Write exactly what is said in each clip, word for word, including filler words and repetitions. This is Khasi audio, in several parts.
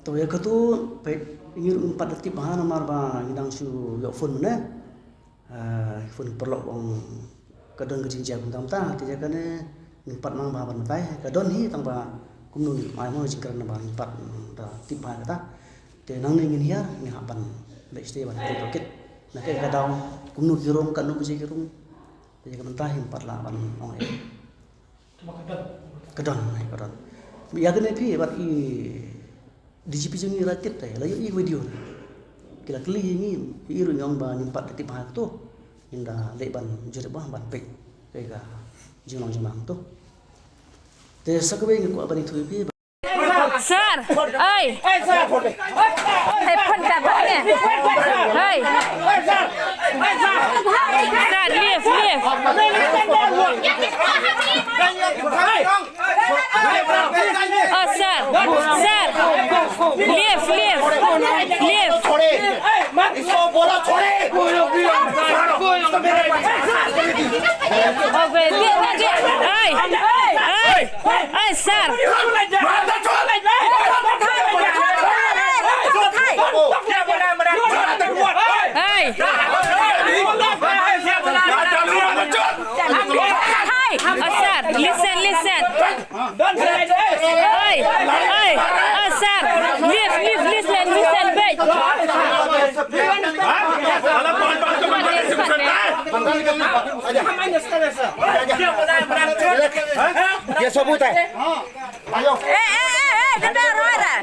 To ïa katu, peit, ngi ruh ngim pat da tip bha namar ba ngi dang shu ïoh phone mynne. Ah, phone paralok ong ka don ka jingjia kumta kumta, te ïa kane ngim pat nang bha ban batai, ka don hi tang ba kumno ngim ai mo jingkren ba ngim pat da tip bha kata. Te nangne ngin hiar, ngin hap ban leit shatei ban tip tohkit. Na kaei ka daw, kumno ki rung, katno baje ki rung. Te ïa ka mynta ngim pat lah ban ong ei. Ka don, eh, ka don. Ïa kane phi bad i D G P jong ngi la tip te, la ïoh i video. Ki la kylli ïa ngi, i ruh ngi ong ba ngim pat da tip ha katu. Ngin da leit ban jurip ba ban peit kaei ka jinglong jingman tu. Te sa kawei ngi kwah ban ïathuh ïa phi. Sir, oi. Hey, phone ka ba ne. Hey. Sir, leave, leave. Oh, sir. Sir. Leave, leave. Leave. छोड़े। इसको बोला छोड़े। Okay, leave, leave, leave. Hey. Hey. Hey, sir. Hey. Hey, sir. Listen, listen. Hey, hey, uh, sir. Leave, leave, listen, listen, wait. ये सबूत है। ए, ए, ए, ए, किधर हो रहा है?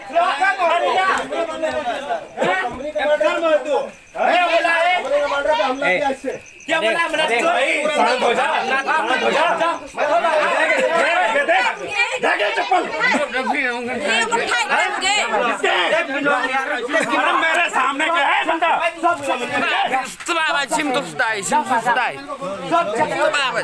क्या बोला? शांत हो जा, शांत हो जा। ये देख, देख, देख, देख ये चप्पल। ये उठाए करके। अरे मेरे सामने क्या है बंदा? Sumama, sim to stai, sim to stai. Sumama.